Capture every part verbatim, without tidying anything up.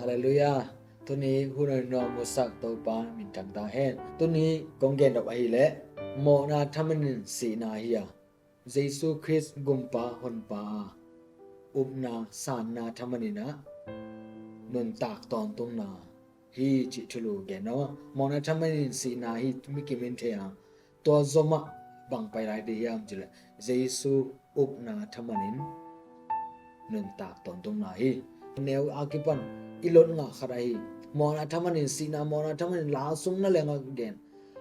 Halleluiah. Tuni hun a nuam musak Topa min thang ta hen. Tuni kong gen dok ahileh mawhna thamanin sihna hi a, Jesu Khrist gumpa honpa a upna sanna thamanin a nuntak tawntungna hi cih thulu gen aw. Mawhna thamanin sihna hi mi kimin thei a, tua zomah bang pai lai dih hiam cileh Jesu upna thamanin nuntak tawntungna hi. Neu a kipan i lot ngah khat ahi. Mawhna thamanin sihna, mawhna thamanin la sung na leng a gen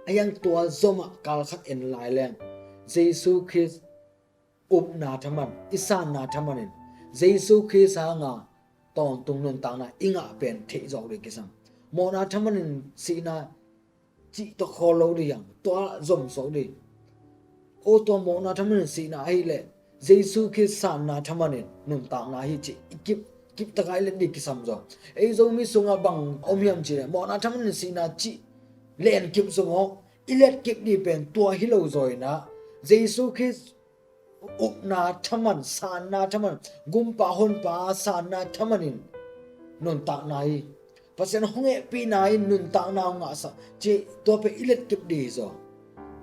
a hiang tua zomah kal khat en lai leng Jesu Khrist upna thaman, i sanna thamanin Jesu Khrist hanga tawntung nuntakna i ngah pen theih zawk dih kisam. Mawhna thamanin sihna cih tawh khawl lo dih hiam, tua zom zawk dih. O tua mawhna thamanin sihna ahileh Jesu Khrist sanna thamanin nuntakna hi cih i kip, kiptaka i let dih kisam zaw. Ei Zomi sungah bang om hiam cileh mawhna thamanin sihna cih len kip zom aw. I let kip dih pen tua hi lo zaw inah Jesu Khrist upna thaman, sanna thaman, gumpa honpa sanna thamanin nuntakna hi. Pasian hong hehpihna in nuntakna hong ngahsak cih tua pen i let kip dih hi zaw.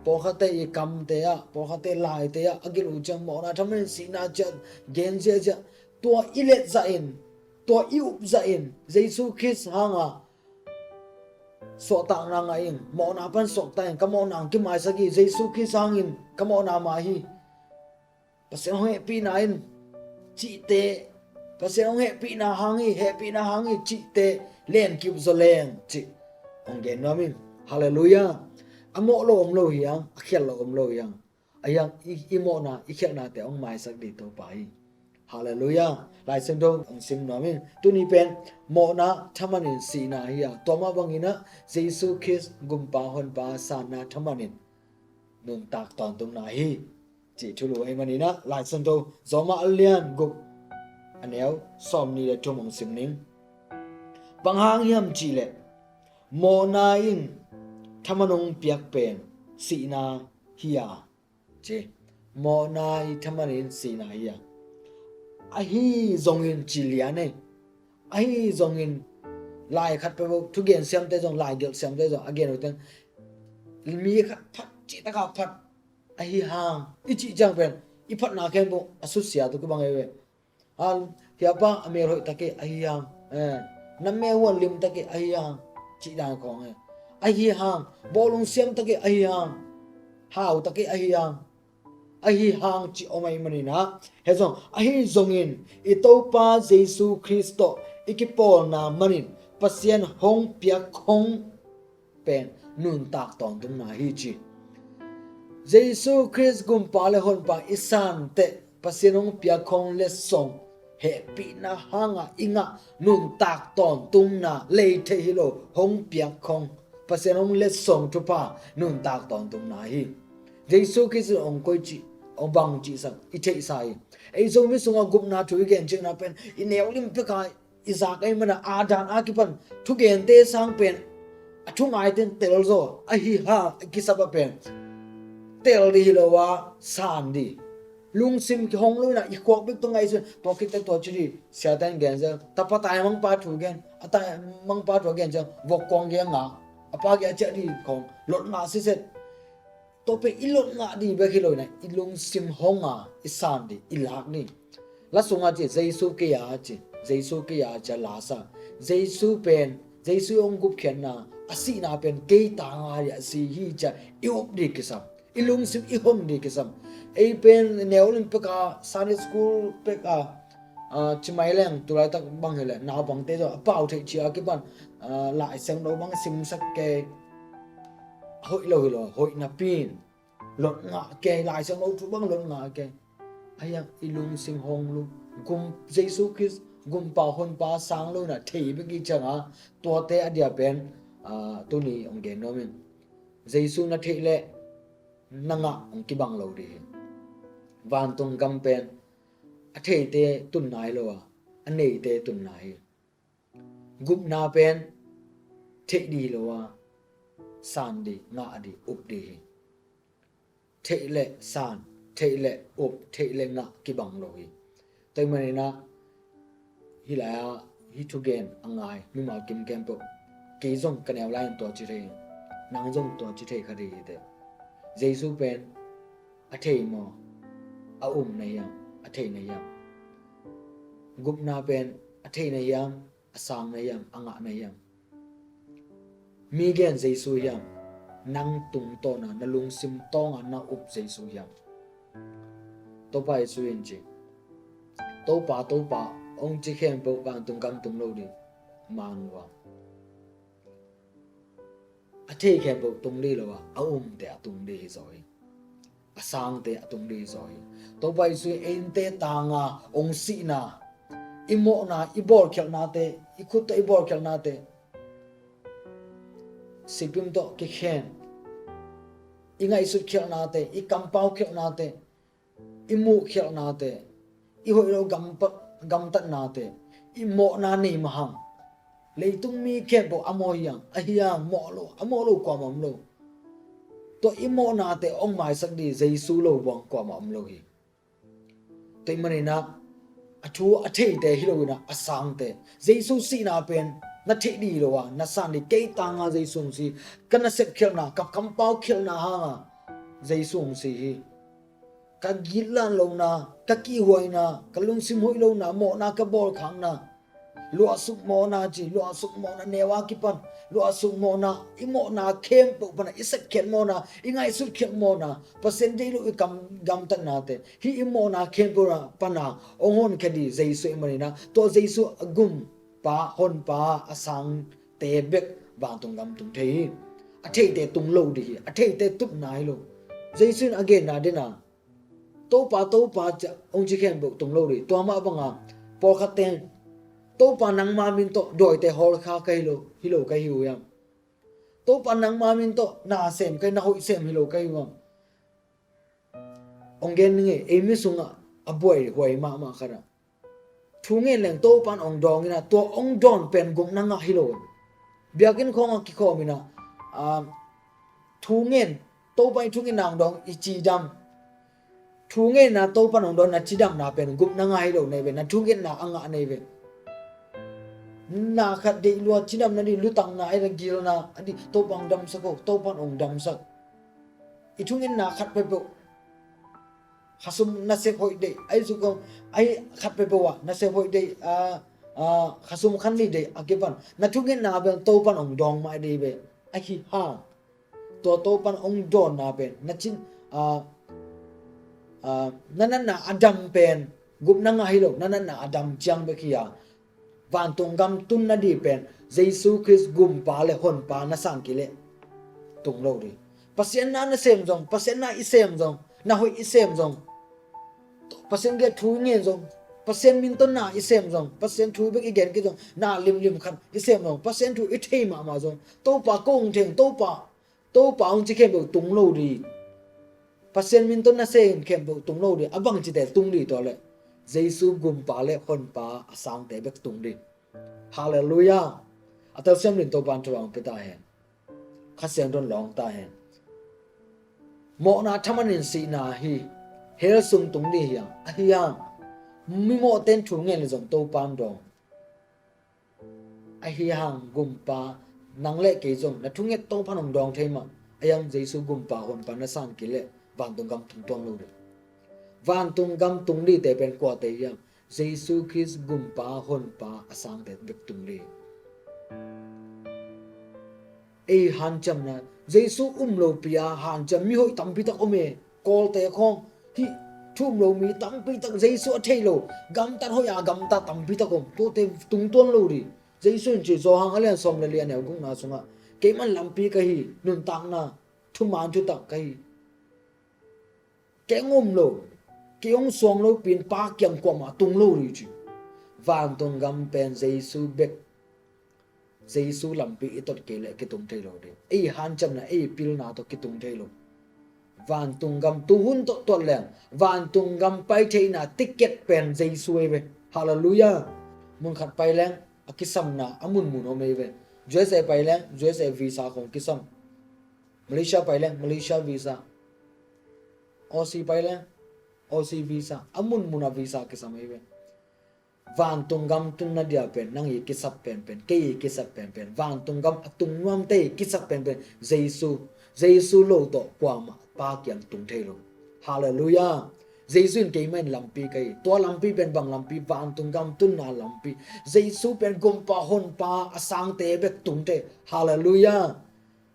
Pawlkhatte i kamte ah, pawlkhatte laite ah a gil uh ciang mawhna thamanin sihna ciah gen ziahziah. Tua i let zahin, tua i up zahin Jesu Khrist hanga suahtakna ngah in, mawhna pan suakta in, ka mawhna hong kimaisak hi, Jesu Khrist hangin ka mawhna mah hi. Pasian hong hehpihna in cihte, Pasian hong hehpihna hang hi, hehpihna hang hi cihte len kip zaw leng cih hong gen nuam in. Halleluiah. A mawh lo om lo hiang, a khial lo om lo hiang. A hiang i, i mawhna, i khialhnate hong maisak dih Topa hi. Halleluiah. Lai Siangtho hong sim nuam in. Tuni pen mawhna thamanin sihna hi a, tua mah bangin ah Jesu Khrist gumpa honpa sanna thamanin nuntak tawntungna hi cih thulu ahih manin ah Lai Siangtho Rom a lian guk a neu sawmnih le thum hong sim ning. Bang hang hiam cihleh mawhna in thaman hong piak pen sihna hi a, ci. Mawhna i thamanin sihna hi a, ahi zongin ci lian ei. Ahi zongin lai khat peuh thugen siamte zong, lai gelh siamte zong a gen uh teng mi khat phat cihtaka phat ahi hang i cih ciang pen i phatna khempeuh a susia tu kibang ei ve. A, hiapa a mel hoih tak e ahi hang, eh, na mel huan lim tak e ahi hang, cih dan khawng e. Ahi hang, bawlung siam tak e ahi hang, hau tak e ahi hang, ahi hang cih om ahih manin ah, he zong ahi zongin i Topa Jesu Khrist tawh i kipawlna manin Pasian hong piak hong pen nuntak tawntungna hi ci. Jesu Khrist gumpa le honpa i santeh Pasian hong piak khong letsong, hehpihna hanga i ngah nuntak tawntungna lei theih hi lo, hong piak khong Pasian hong letsong thupha nuntak tawntungna hi. Jesu Khrist in hong koi cih, hong bang cihsak i theihsa hi. Ei Zomi sungah gupna thu i gen cihna pen i neu lim peka i zak ei mana a dan a kipan thugente sang pen a thungaite in tel zaw ahi hang a kisap a pen tel dih hi lo a san dih. Lungsim kihong lo inah i khuak bek tung ngaihsun tua khit teh tua ci dih. Siate in gen zel, tapa tai mangpa thu gen, a tai mangpa thu a gen zel, vok kuang gen ngah, a pa gen a ciah dih khong lot ngah siset. Tua pen i lot ngah dih bek hi lo inah i lungsim hong a i san dih, i lak dih. La sungah ci, Jesu kei a ci, Jesu kei a ci a la sa. Jesu pen, Jesu hong gupkhiatna a sihna pen kei tanga dih a si hi ci a i up dih kisam, i lungsim i hon dih kisam. Ei pen neu lim peka Sunday school peka, ah, ci mai leng tulaitak bang hileh naupangte zong a pau theih ci a kipan, ah, Lai Siangtho bang simsak kei, hoih lo hi lo, hoih napi in lot ngah kei, Lai Siangtho thu bang lot ngah kei. Ahi hang i lungsim hong lo, gum, Jesu Khrist gumpa honpa sang lo inah thei bek i cianga tuate a dia pen, ah, tuni hong gen nuam in. Jesu na theih leh na ngah hong kibang lo dih hi. Vantung gam pen a theite tunna hi lo a, a neite tunna hi. Gupna pen theih dih lo a, san dih, ngah dih, up dih hi. Theih le san, theih le up, theih le ngah kibang lo hi. Tua ahih manin ah hih lai-ah hih thugen a ngai mimal kim khempeuh, kei zong ka neu lai-in tua ci thei, nang zong tua ci thei kha ding hi teh. Jesu pen a thei maw, a um na hiam, a thei na hiam? Gupna pen a thei na hiam, a sang na hiam, a ngah na hiam? Mi gen Jesu hiam? Nang tungtawna na lungsim tawnga na up Jesu hiam? Topa Jesu in ci, Topa, Topa, hong ci khempeuh vantung gam tung lo ding, man uh a. A thei khempeuh tung ding lo a, a umte a tung ding hi zaw hi. A sangte a tung ding hi zaw hi. Topa Jesu in eite tanga hong sihna, i mawhna, i bawlkhialhnate, i khut tawh i bawlkhialhnate, sipim tawh kikhen, i ngaihsut khialhnate, i kampau khialhnate, i muh khialhnate, i hoih lo gampa-, gamtatnate, i mawhna nei mah hang. Leitung mi khempeuh a mawh hiam, a hiam, mawh lo, a mawh lo kuamah om lo. Tua i mawhnate hong maisak ding Jesu lo buang kuamah om lo hi. Tua ahih manin ah, a thu a theite hi lo in ah, a sangte. Jesu sihna pen na theih ding lo a, na san ding, kei tanga Jesu hong si, ka nasep khialhna, ka kampau khialhna hanga Jesu hong si hi. Ka gitlan lohna, ka kihhuaina, ka lungsim hoih lohna, mawhna ka bawlkhakna, luahsuk mawhna ci, luahsuk mawhna neu a kipan, luahsuk mawhna, i mawhna khempeuh pana, i sepkhiat mawhna, i ngaihsut khiat mawhna, Pasian deih loh i kam gamtatnate, hih i mawhna khempeuh pana hong honkhia ding Jesu ahih manin ah, tua Jesu a gumpa, honpa, a sangte bek vantung gam tung thei hi. A theite tung lo ding hi, a theite tupna hi lo. Jesu in a genna den a, Topa, Topa, ci-a hong ci khempeuh tung lo ding. Tua mah banga pawlkhatte in, Topa, nangma min tawh dawite hawlkha ka hi lo, hi lo ka hi uh hiam? Topa, nangma min tawh na sem ka hi, na hoih sem hi lo ka hi uh hiam? Hong gen ning e, ei mi sungah a buaihuai mahmah khat ah, thu ngen leng Topa in hong dawng in ah, tua hong dawn pen gupna ngah hi lo. Biakinn khawngah kikhawm in ah, ah, thu ngen, Topa in thu ngenna hong dawng, i cidam. Thu ngenna Topa in hong dawn, na cidamna pen gupna ngah hi lo na hi ve, na thu ngenna a ngah na hi ve. Na khat deih lua, cidam nading lutang na, a gil na, a ding, Topa hong damsak o, Topa in hong damsak. I thu ngenna khat peuhpeuh, khasum nasep hoih deih, ahi zong kong, ahi khat peuhpeuh ah nasep hoih deih, ah, ah, khasum khat nih deih a kipan, na thu ngenna bel Topa in hong dawng mah ding hi ve. Ahi hang, tua Topa in hong dawnna pen, na cin, ah, ah, na natna a dam pen gupna ngah hi lo, na natna a dam ciang bek hi a, vantung gam tun nading pen Jesu Khrist gumpa le honpa na san kei leh tung lo ding. Pasian na na sem zong, Pasian na i sem zong, na hoih i sem zong, Pasian gei thu i ngen zong, Pasian min tawh na i sem zong, Pasian thu bek i gen kei zong, na limlim khat i sem zong, Pasian thu i thei mahmah zong, Topa ko hong thei ung, Topa, Topa hong ci khempeuh tung lo ding. Pasian min tawh na sem khempeuh tung lo ding. A bangcite tung ding tua leh, Jesu gumpa le honpa a sangte bek tung ding. Halleluiah. A telsiam ding Topa in thupha hong pia ta hen. Kha Siangtho in lawng ta hen. Mawhna thaman in sihna hi. Hell sung tung ding hi hang. Ahi hang, mimawhte in thu ngen leh zong Topa in dawng. Ahi hang gumpa, nang le kei zong na thunget Topa in hong dawng thei mah. Ahi hang Jesu gumpa, honpa na san kei leh vantung gam tung tuan lo ding. Vantung gam tung dingte pen kuate hiam? Jesu Khrist gumpa, honpa a sangte bek tung ding. Ei hanciamna, Jesu um lopi a hanciam mi hoih tampi tak om e. Kawlte khawng, hih thu um lo mi tampi tak, Jesu a thei lo, gamtat hoih a gamtat tampi tak om. Tuate tung tuan lo ding. Jesu in ci, Johan a lian sawm le li, a neu gukna sungah, keiman lampi ka hi, nuntakna, thuman thutak ka hi. Kei hong um lo, kei hong suang lopi in Pa kiang kuamah tung lo ding ci. Vantung gam pen Jesu bek, Jesu lampi i tot kei leh kitung thei lo ding. Ei hanciamna, ei pilna tawh kitung thei lo. Vantung gam tuhun tawh tuat leng, vantung gam pai theihna ticket pen Jesu ei ve. Halleluiah. Mun khat pai leng a kisamna a munmun om ei ve. U S A pai leng U S A visa khong kisam. Malaysia pai leng Malaysia visa. Aussie pai leng Aussie visa. A munmun a visa kisam ei ve. Vantung gam tunna dia pen, nang i kisap penpen, kei i kisap penpen, vantung gam a tung nuamte i kisap penpen Jesu. Jesu lo tawh kuamah Pa kiang tung thei lo. Halleluiah. Jesu in keimah in lampi ka hi. Tua lampi pen bang lampi? Vantung gam tunna lampi. Jesu pen Gumpa Honpa a sangte bek tung thei. Halleluiah.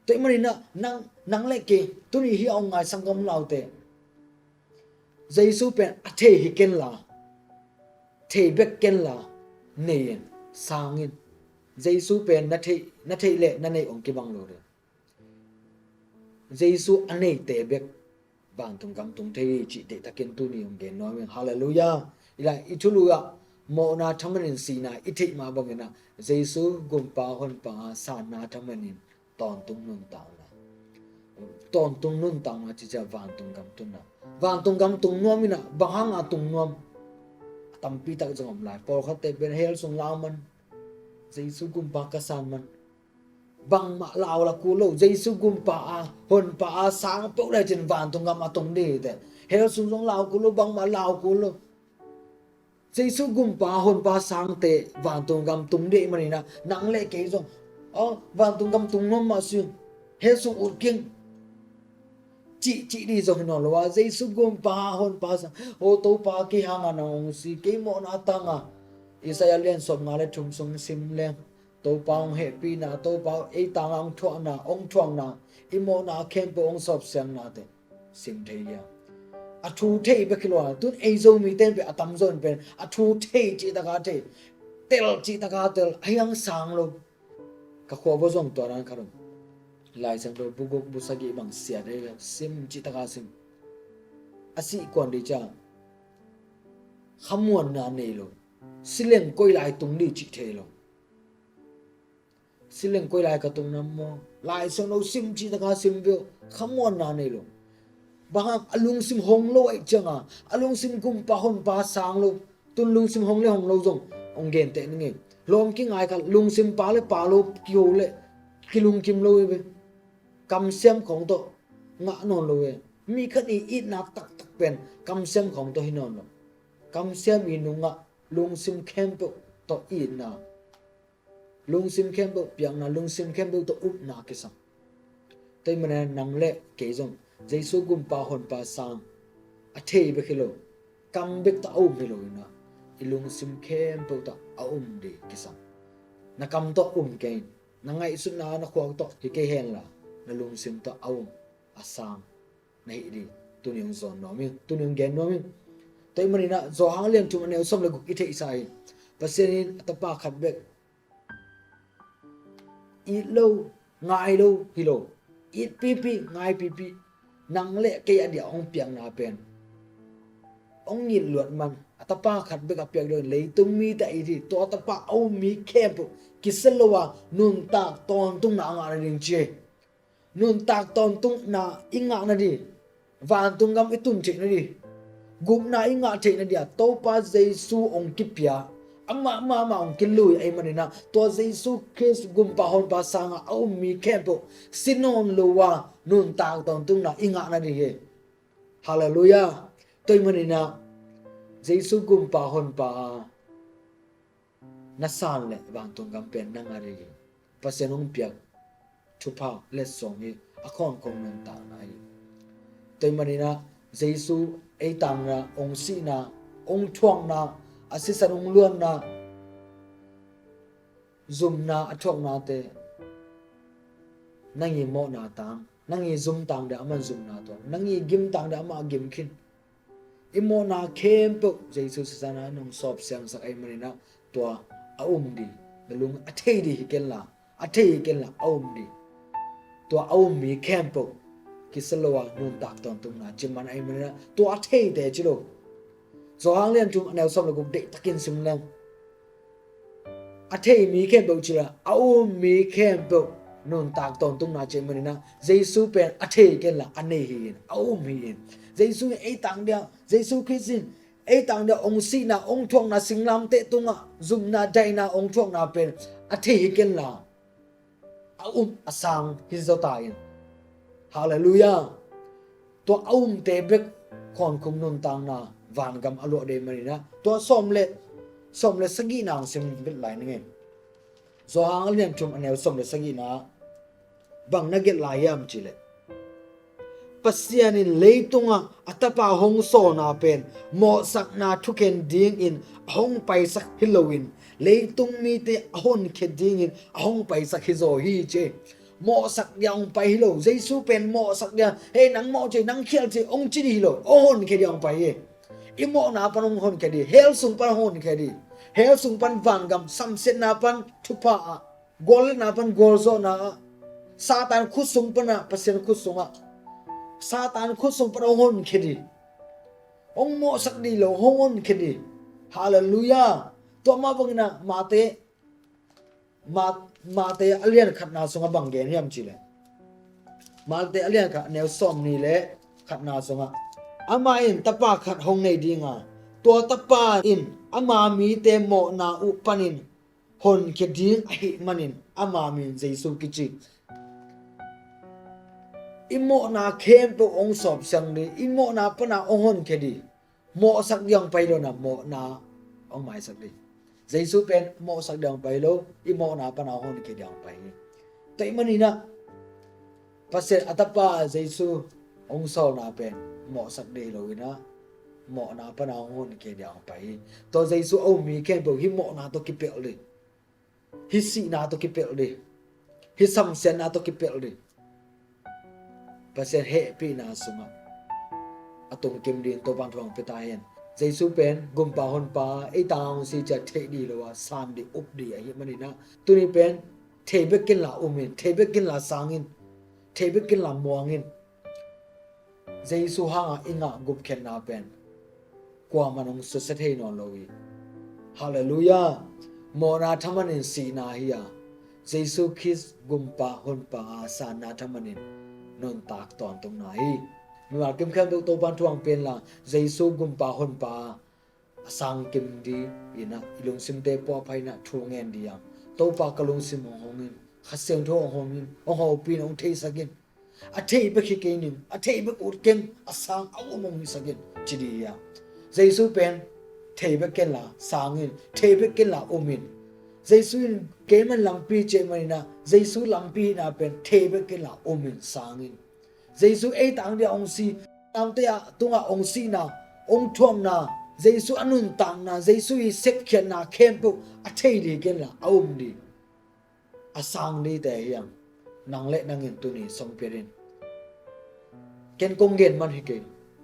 Tua ahih maninah nang, nang le kei tuni hih a hong ngai sanggam laute, Jesu pen a thei hi kenla, thei bek kenla, nei in, sang in. Jesu pen na theih, na theih le na neih hong kibang lo ding. Jesu a neite bek vantung gam tung thei hi cih deihtakin tuni hong gen nuam ing. Halleluiah. I lai i thulu ah mawhna thaman in sihna i theih mah banginah Jesu Gumpa Honpa a sanna thaman in tawntung nuntakna. Tawntung nuntakna cih ciang vantung gam tunna. Vantung gam tung nuam inah bang hanga tung nuam? A tampi tak zong om lai. Pawlkhatte pen hell sung lau man, Jesu Gumpa ka san man, bangmah lau la kul lo. Jesu Gumpa a, Honpa a sang peuh lecin vantung gam a tung dih hi teh. Hell sung zong lau kul lo, bangmah lau kul lo. Jesu Gumpa Honpa sangte vantung gam tung dih maninah nang le kei zong, aw, vantung gam tung nuam mah sing, hell sung ut keng, cih, cih dih zong hi nawn lo a, Jesu Gumpa Honpa sang, aw Topa, kei hanga nang hong si, kei mawhna tanga. Isaiah lian sawm nga le thum sung sim leng Topa hong hehpihna, Topa ei tanga hong thuakna, hong thuakna, i mawhna khempeuh hong sawpsiangnate sim thei hi a. A thu thei bek hi lo a, tun ei Zomite in pen a tamzaw in pen a thu thei cihtaka thei, tel cihtaka tel, a hiang sang lo. Ka khua va zong tua dan khat om. Lai Siangtho bu guk bu sagih bang siat ei, sim cihtaka sim. A sih kuan dih ciang khamuanna nei lo. Si leng koi lai tung dih cih thei lo. Si leng koi lai ka tung nam maw? Lai Siangtho sim cihtaka sim veu, khamuanna nei lo. Bang hang? A lungsim hong lo ahih cianga, a lungsim Gumpa Honpa sang lo. Tun lungsim hong le hong lo zong hong genteh ning ei. Lawm kingai khat, lungsim pa le pa lo kiho le kilungkim lo hi ve. Kamsiam khawng tawh ngah nawn lo hi. Mi khat i itna taktak pen kamsiam khawng tawh hi nawn lo. Kamsiam i nungah lungsim khempeuh tawh itna, lungsim khempeuh piakna, lungsim khempeuh tawh upna kisam. Tua ahih manin nang le kei zong Jesu Gumpa Honpa sang a thei bek hi lo, kam bek tawh a um hi lo inah, i lungsim khempeuh tawh a um dih kisam. Na kam tawh um kei in, na ngaihsutna, na khuak tawh hi kei henla, na lungsim tawh a um, a sang na hih dih tuni hong zawn nuam ing, tuni hong gen nuam ing. Tua ahih maninah Johan lian thum a neu sawm le guk i theihsa hi. Pasian in a tapa khat bek it lo, ngai lo hi lo. It pipi, ngai pipi. Nang le kei a dia hong piakna pen hong it luat man, a tapa khat bek a piak lo in leitung mite a it hi. Tua tapa a um mi khempeuh kisia lo a nuntak tawntungna a ngah nading ci hi. Nuntak tawntungna i ngah nadih, vantung gam i tun theih nadih, gupna i ngah theih nadih a Topa Jesu hong kipia, amah mahmah hong kilui ahih maninah tua Jesu Khrist Gumpa Honpa sangah a um mi khempeuh si nawn lo a nuntak tawntungna i ngah nadih hi. Halleluiah. Tua ahih maninah Jesu Gumpa Honpa a na san le vantung gam pen na ngah dih hi. Pasian hong piak thupha letsong hi. A khawnkhong nuntakna hi. Tua ahih maninah Jesu ei tangna, hong sihna, hong thuakna, a sisan hong luanna, zumna, a thuaknate, nang i mawhna tang, nang i zum tang dia amah zumna tuang, nang i gim tang dia amah gim khin. I mawhna khempeuh Jesu sisan ah nong sawpsiangsak ahih maninah tua a um dih, na lung a thei dih hi kenla, a thei hi kenla a um dih. Tua a um mi khempeuh kisia lo a nuntak tawntungna ci man ahih maninah tua a theite ci lo. Johan lian thum a neu sawm le guk deihtakin sim leng. A thei mi khempeuh ci la, a um mi khempeuh nuntak tawntungna ci maninah Jesu pen a thei kenla a nei hi in, a um hi in. Jesu in ei tang dia, Jesu Khrist in ei tang dia hong sihna, hong thuakna, singlamteh tungah zumna, daihna, hong thuakna pen a thei hi kenla a um a sang hi zaw ta in. Halleluiah. Tua a umte bek khawnkhong nuntakna vangam a luah dih maninah tua sawm le sawm le sagihna hong sim vet lai ning ei. Johan a lian thum a neu sawm le sagihna bang na gelh lai hiam cih leh, Pasian in leitungah a Tapa hong sawlna pen mawhsakna thukhen dingin a hong paisak hi loin, leitung mite a honkhia dingin a hong paisak hi zaw hi ci. Mawhsak dia hong pai hi lo. Jesu pen mawhsak dia, "Hei, nang mawh ci, nang khial ci," hong ci dih hi lo. Hong honkhia dia hong pai hi. I mawhna pan hong honkhia dih. Hell sung pan hong honkhia dih. Hell sung pan vangam, samsiatna pan thupha ah, gualnatna pan gualzawhna ah, Satan khut sung pan ah Pasian khut sungah, Satan khut sung pan hong honkhia dih. Hong mawhsak dih lo, hong honkhia dih. Halleluiah. Tua mah bangin ah Mate, Ma-, Mate a lian khatna sungah bang gen hiam cih leh, Mate a lian khat a neu sawm nih le khatna sungah, "Amah in Tapa khat hong nei ding a, tua Tapa in ama mite mawhna uh panin honkhia ding ahih manin ama min Jesu kici." I mawhna khempeuh hong sawpsiang dih, i mawhna pan ah hong honkhia dih. Mawhsak dia hong pai lo, na mawhna hong maisak dih. Jesu pen mawhsak dia hong pai lo, i mawhna pan ah hong honkhia dia hong pai hi. Tua ahih manin ah Pasian a Tapa Jesu hong sawlna pen mawhsak dih lo in ah, mawhna pan ah hong honkhia dia hong pai hi. Tua Jesu a um mi khempeuh hih mawhna tawh kipelh dih. Hih sihna tawh kipelh dih. Hih samsiatna tawh kipelh dih. Pasian hehpihna sungah a tungkim ding Topa'n thupha hong pia ta hen. Jesu pen Gumpa Honpa, ei tang hong si ci-a theih dih lo a, san dih, up dih ahih manin ah, tuni pen thei bek ken la um in, thei bek ken la sang in, thei bek ken la muang in. Jesu hangah i ngah gupkhiatna pen kuaman hong susia thei nawn lo hi. Halleluiah. Mawhna thaman in sihna hi a, Jesu Khrist Gumpa Honpa a sanna thaman in nuntak tawntungna hi. Mimal kim khempeuh Topa'n thu hong pia inla, Jesu Gumpa Honpa a a sang kim dih in ah, i lungsimte puahphat in ah thu ngen dih a, "Topa, ka lungsim hong hong in, Kha Siangtho hong hong in, hong hopih in, hong theisak in. A thei bek hi kei ning, a thei bek ut keng, a sang a um hong hisak in," ci dih hi a. Jesu pen thei bek ken la sang in, thei bek ken la um in. Jesu in keimah lampi ci ahih manin ah, Jesu lampi hihna pen thei bek ken la um in, sang in. Jesu ei tang dia hong si, nangte a tungah hong sihna, hong thuamna, Jesu a nuntakna, Jesu i sepkhiatna khempeuh a thei dih ken la, a um dih, a sang dihte hiam? Nang le nang in tuni sawm piat in. Ken kong gen man hi kei,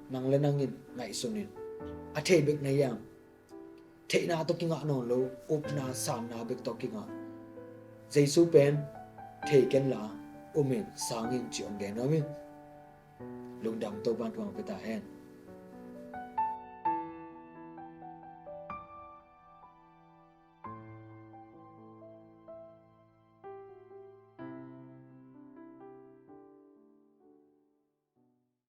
nang le nang in ngaihsun in. A thei bek na hiam? Theihna tawh kingah nawn lo, upna, sanna bek tawh kingah. Jesu pen thei ken la, um in, sang in ci hong gen nuam ing. Lungdam, Topa'n thu hong pia ta hen.